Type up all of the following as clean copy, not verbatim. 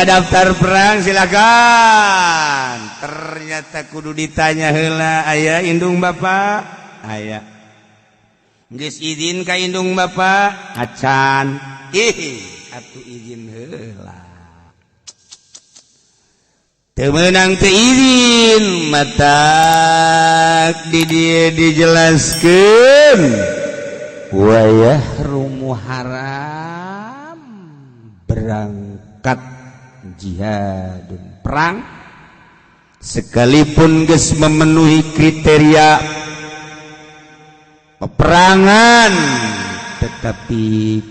Daftar perang silakan. Ternyata kudu ditanya heula, aya indung bapak? Aya. Geus izin ka indung bapak? Acan. Ih, atuh izin heula. Teu meunang teu izin, matak di dieu dijelaskeun wa yahrumu haram berangkat jihadun perang sekalipun geus memenuhi kriteria peperangan, tetapi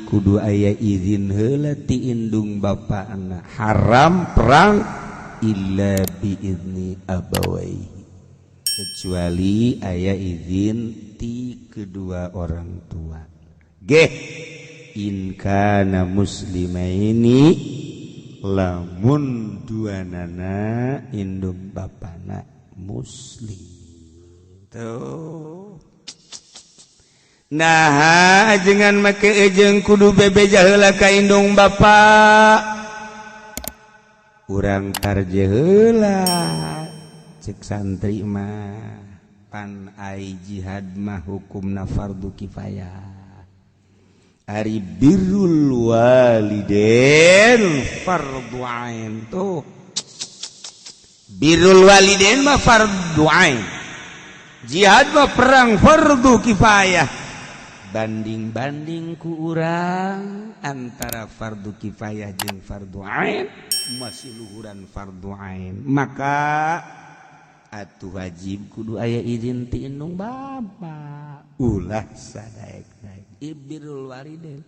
kudu aya izin heula ti indung bapana. Haram perang illa biizni abawaihi, kecuali aya izin ti kedua orang tua. Geh in kana muslimaini, lamun dua nana indung bapana muslim tuh. Nah, jangan make ejeng kudu bebeja heula ka indung bapa. Urang tarjeh heula, cek santri mah pan ai jihad mah hukumna fardu kifayah. Ari birrul waliden fardu ain tuh. Birrul waliden mah fardu ain, jihad mah perang fardu kifayah. Banding-banding ku urang antara fardu kifayah jeung fardu ain, masih luhuran fardu ain. Maka atuh wajib kudu aya izin ti indung bapa, ulah sadaek-daek. Birrul waliden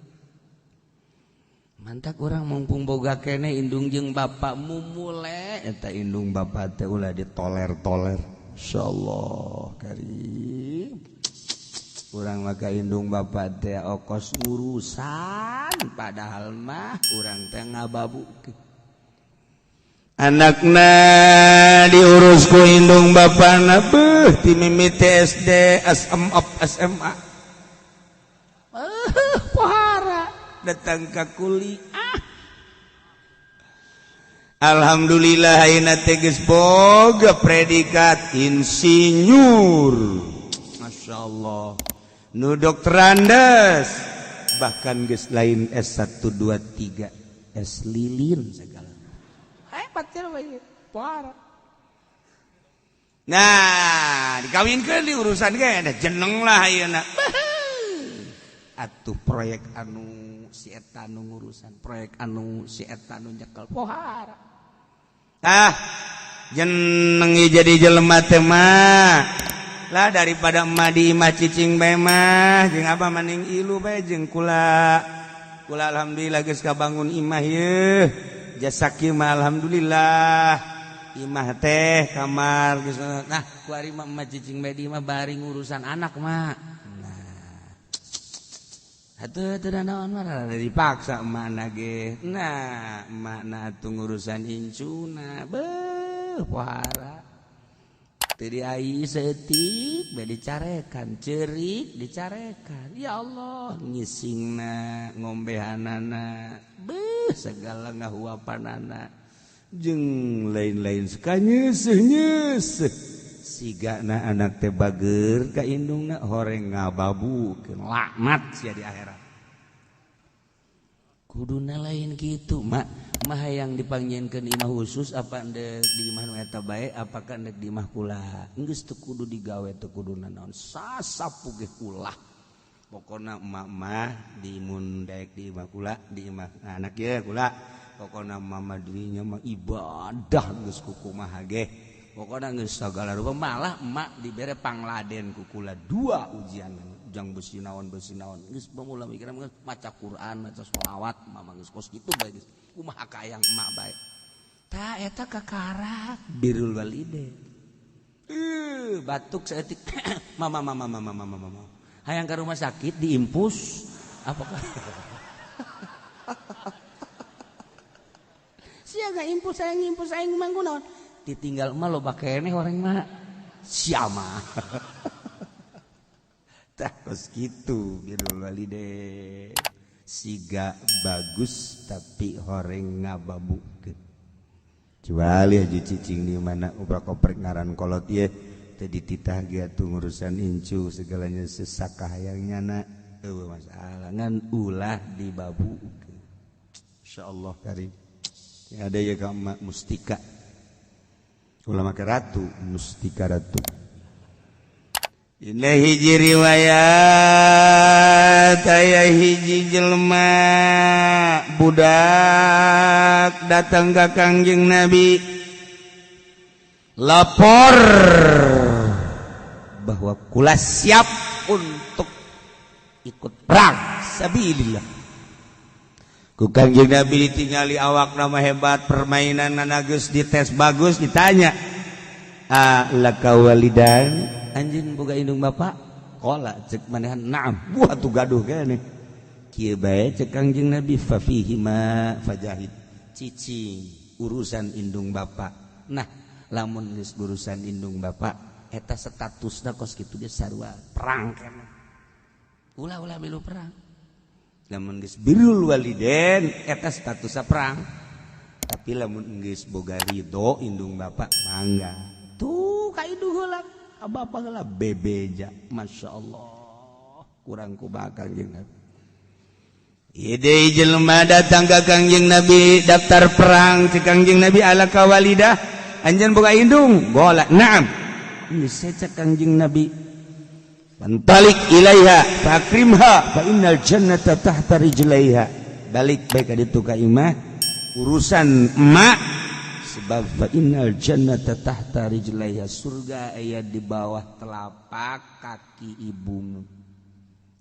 mantak urang mumpung boga kene indung jeung bapak mumule eta indung bapak teh ulah ditoler-toler. Insyaallah karim urang maka indung bapak teh okos urusan, padahal mah urang teh ngababukeun anakna diurus ku indung bapana beuh ti mimiti SD, SMA, SMA, pohara datang ka kuliah. Alhamdulillah ayeuna teh geus boga predikat insinyur, Masya Allah, nu doktorandes, bahkan geus lain S1 2 3, S lilin segala hebat ya pohara. Nah, dikawinkeun di urusan ge ada jeneng lah ayeuna. Atuh proyek anu si eta nu ngurusan proyek, anu si eta nu nyekel, pohara. Ah, jeneng jadi jelema teh mah lah, daripada emak di imah cicing bae mah jeung abah maning ilu bae jeung kula. Kula alhamdulillah geus kabangun imah yeuh, jasa kieu mah alhamdulillah imah teh kamar geus. Nah, ku ari mah emak cicing bae di imah bari ngurusan anak mah. Nah, atuh teu naon mah dipaksa emak ge. Nah, emak atuh ngurusan incuna, beuh pohara. Teu diai saeutik bae dicarekan, ceurik dicarekan. Ya Allah, ngisingna, ngombehanana, beuh segala ngahuapanana jeung lain-lain suka nyeuseuh-nyeuseuh. Sigana anak teh bager ka indungna, horeng ngababukeun, laknat sia di akhirat. Kuduna lain kitu, mak mah hayang dipanggieunkeun imah khusus apa ndek di imah nu eta bae, apakah ndek di imah kula. Geus teu kudu digawe, teu kudu nanaon, sasapu ge ulah. Pokona emak mah di mun daek di imah kula, di imah anak ye kula. Pokona mama dirinya mah ibadah geus kukumaha ge, pokona geus sagala rupa. Malah emak dibere pangladen ku kula dua ujian jang besi naon, besi naon. Geus pamula mikirna geus maca Quran, maca sholawat, mama geus kos kitu bae, geus kumaha kayang emak bae. Ta eta kakarak birrul walide. Batuk saeutik, mama mama mama mama mama hayang ke rumah sakit diimpus apakah sia gak impus, saya ngimpus aing mah kunaon ditinggal emak loba keneh orang mah siama. Tah kos kitu birrul walide, siga bagus tapi horeng ngababukeun. Kecuali haji cicing di mana obrak-oprek ngaran kolot ieu teu dititah ge atuh ngurusan incu segalanya sesakahayang nyana eueuh masalah ngan ulah dibabukeun. Insyaallah karim. Ada ya ka emak mustika. Ulah make ratu, mustika ratu. Ini hiji riwayat aya hiji jelema budak datang ka Kangjeng Nabi lapor bahwa kula siap untuk ikut perang sabilillah. Ku Kangjeng Nabi ditingali awak nama hebat permainan geus dites bagus ditanya, "Alaka walidan?" Anjeun boga indung bapak? Qala cek manehan na'am. Wah tuh gaduh kene. Kieu bae cek Kangjeng Nabi fa fihi ma fajahid. Cicing urusan indung bapak. Nah, lamun geus urusan indung bapak eta statusna kos kitu ge sarua perang kene. Ulah-ulah milu perang. Lamun geus birrul waliden eta statusna perang. Tapi lamun geus boga ridho indung bapak mangga. Tuh ka indung heula. Bapak lah bebeja, masya Allah kurang ku bakal jeung Nabi. Ide jelema datang ka Kangjeng Nabi daftar perang cek Kangjeng Nabi alaka walidah anjeun boga indung gola na'am. Geus cek Kangjeng Nabi pantalik ilaiha fakrimha fa innal jannata tahta rijlaiha. Balik bae ka ditu ka imah urusan emak sebab fa innal jannata tahta rijlaiha, surga aya di bawah telapak kaki ibumu.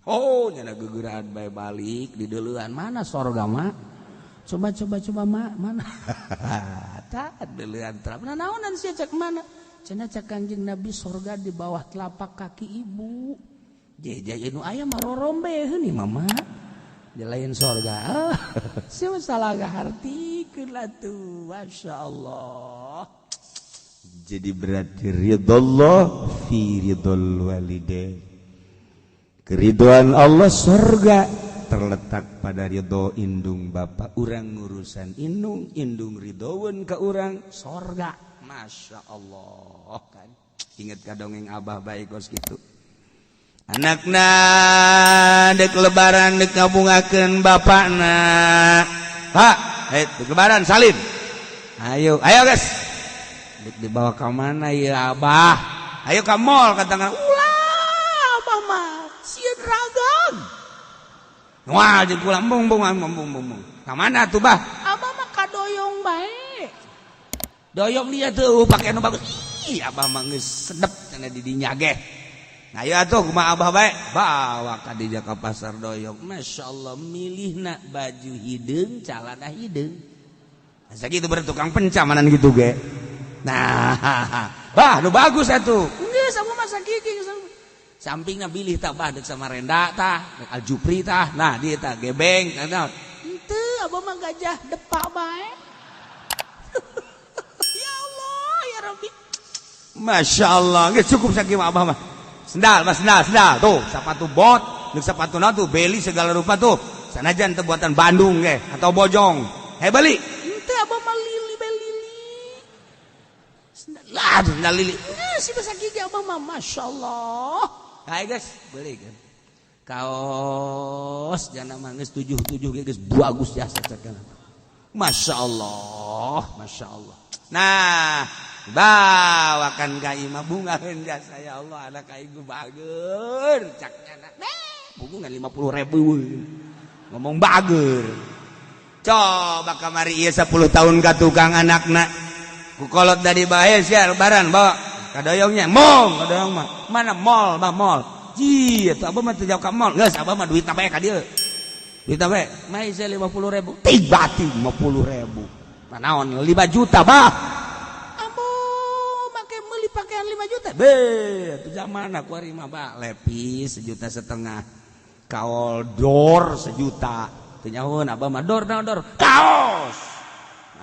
Oh nyana gegeran bae balik di deuleuan mana sorga mak? Coba coba coba mak mana? Tah deuleuan telap. Nah naonan sia cek mana? Cenah cek Kangjeng Nabi sorga di bawah telapak kaki ibu. Jeje nu aya mah rorombe heuni mama. Lain sorga. Sia salah ngahartikeun lah tuh. Masya Allah. Jadi berarti ridallah fi ridol walidain. Keriduan Allah surga terletak pada ridho indung bapak. Urang ngurusan indung, indung ridhoeun ka urang sorga. Masya Allah kan. Ingat ka dongeng abah baik kos gitu. Anakna dek lebaran dek ngabungakeun bapakna. Pak, dek lebaran salim. Ayo, ayo guys. Dek dibawa ke mana ya abah? Ayo ke mall katakan. Ulah abah mah sieun ragang. Wah, jeung kula embung embung embung embung. Ka mana tuh bah? Abah mah kadoyong bae. Doyong dia tuh pakai anu bagus. Ih, abah mah geus sedep cenah di dinya ge. Ayo atuh kumaha abah bae bawa ka dinya ka pasar doyong. Masya Allah milihna baju hideung calana hideung. Asa kitu bertukang pencamanan gitu ge. Nah, bah nu bagus atuh. Geus abah mah sakieu sampingna bilih tah bah deuk Samarinda tah, deuk Aljupri tah. Nah, dia tah gebeng naon. Henteu abah mah gajah depak bae. Ya Allah ya Rabbi. Masya Allah, geus cukup sakieu mah abah mah. Sendal, mas sendal, sendal tuh, sepatu bot, deuk sepatu naon tuh, beli segala rupa tuh. Sanajan teu buatan Bandung ge atau Bojong. Hei beli. Henteu abah mah lili bae lili. Sendal, lah sendal lili. Si basa gigi abah mah Masya Allah. Hai guys, beli kan. Kaos jana mah geus 77 ge geus bagus jasa cek. Masya Allah, Masya Allah. Nah, bawakan ka imah bungaheun jasa ya Allah anak aing bager cak nyana. Bunga 50.000 ngomong bager. Coba kamari ieu 10 tahun ka tukang anakna. Ku kolot dari bae sia lebaran bawa kadoyongnya mong kadoyong mah. Mana mall bah mall. Ji atuh abah mah teu jauh ka mall. Geus abah mah duitna bae ka dieu. Duitna bae. Mai sia 50.000. Tiba 50.000. Naon 5 juta bah. Ambo make meuli pakaian 5 juta. Be, atuh zaman aku ari mah bah lepis 1,5 juta. Kaol dor 1 juta. Teu nyahoeun abah mah dor naon dor. Kaos.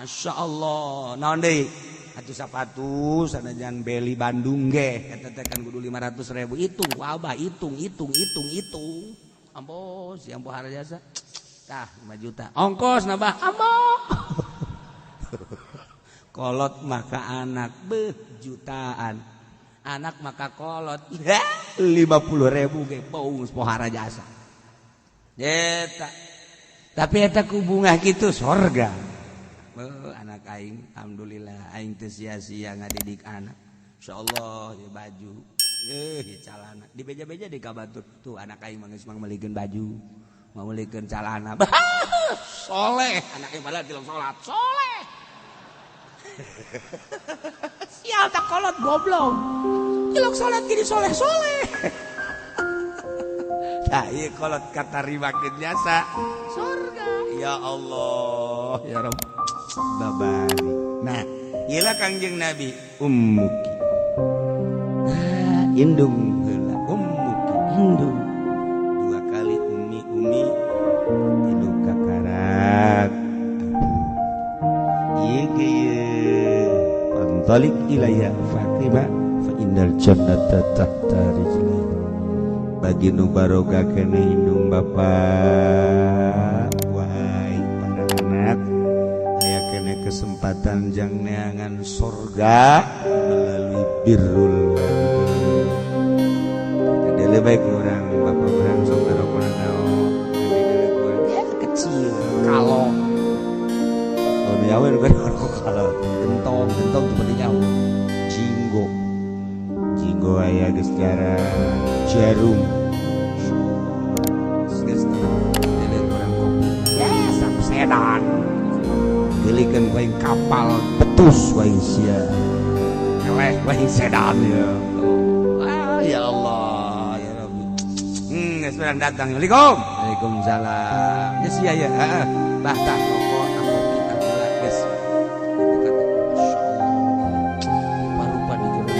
Masya Allah. Naon deui? Atuh sepatu sanajan beli Bandung ge eta teh kan kudu 500.000. Hitung ku abah, hitung hitung hitung hitung. Ambo si ambo harjasa. Tah 5 juta. Ongkos nambah ambo. Kolot maka anak beuh jutaan. Anak maka kolot 50.000 ge paung pohara jasa. Eta. Tapi eta ku bungah kitu sorga. Beuh anak aing alhamdulillah aing teu sia-sia ngadidik anak. Insyaallah ieu baju, ieu calana dibeja-beja di ka batur. Tuh anak aing mah geus meulikeun baju, meulikeun calana. Soleh, anak aing padahal tilok salat, soleh. Sial tak kolot goblok. Tilok salat gini soleh-soleh. Nah, ieu kolot katarimakeun jasa surga. Ya Allah, ya Rabb. Babari. Nah, ieu lah Kangjeng Nabi ummuki. Nah, indung heula ummuki indung. Dua kali ummi ummi tilu kakarak. Ieu ge Talik ilaiha Fatimah fa innal jannata tahta rijlaiha. Bagi nu baroga kene indung bapa, wahai para anak, aya kene kesempatan jang neangan sorga melalui birrul walidain. Jadi baik urang bapa urang sok ngarokona naon, ya kecil kalau nyawa rokok kalau gentong gentong tuh penting nyawa jinggo jinggo aya geus jarang jarum geus teh orang kopi ya sap sedan geulikeun ku aing kapal betus wae sia eleh wae sedan ya ah ya Allah ya Rabbi geus urang datang. Assalamualaikum. Waalaikumsalam. Geus sia ya heeh bah tah rokok tah kopi tah gula geus. Rupa-rupa di jero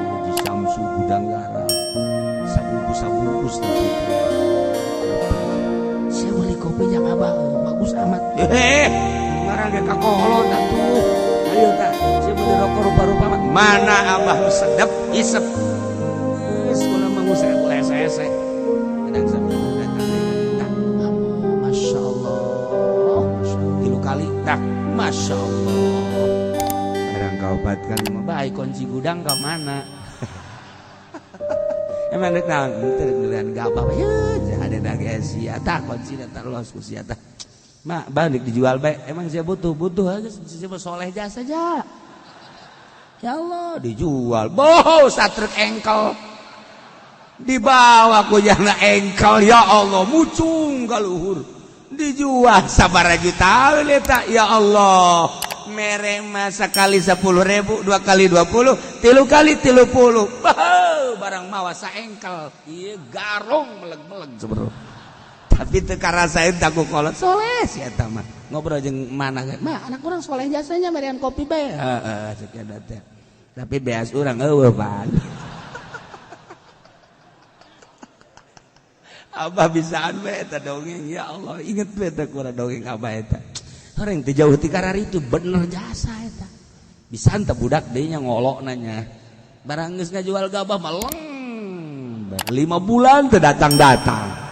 Haji Samsu gudang garam sabungkus-sabungkus tapi saya beli kopi jang abah bagus amat. Ngarang ge kakolot atuh. Ayo tah, saya beli rokok rupa-rupa amat. Mana abah nu sedep isep. Geus kula mah ngusir hese. Kadang sambil datang deui tah. Masya Allah, Masya Allah. Tilu kali tah, Masya Allah. Barang kaopat kali mah bae kunci gudang ka mana? Emang rek naon? Teu rek meulieun gabah ye, ada dage sia tah kunci tah los ku sia tah. Mak balik dijual bae. Emang saya butuh butuh aja saya soleh jasa aja. Ya Allah dijual. Boh satruk engkel. Dibawa ku jana engkel ya Allah mucung ka luhur. Dijual sabaraha juta eta ya Allah. Mere mah sakali 10.000, dua kali 20, tilu kali 30. Bah, barang mawa saengkel. Ieu garong meleg-meleg sebenarnya. Tapi teu karasaeun ku kolot soleh si eta mah. Ngobrol jeung mana ge, mah anak urang soleh jasanya merian kopi bae. Heeh, cek eta teh. Tapi beas urang eueuh pan. Abah bisaan bae eta dongeng ya Allah, inget bae teh kurang dongeng abah eta. Orang teu jauh ti karar itu bener jasa eta. Bisa teh budak deui nya ngolok nanya. Barang geus ngajual gabah mah leng. 5 bulan teu datang-datang.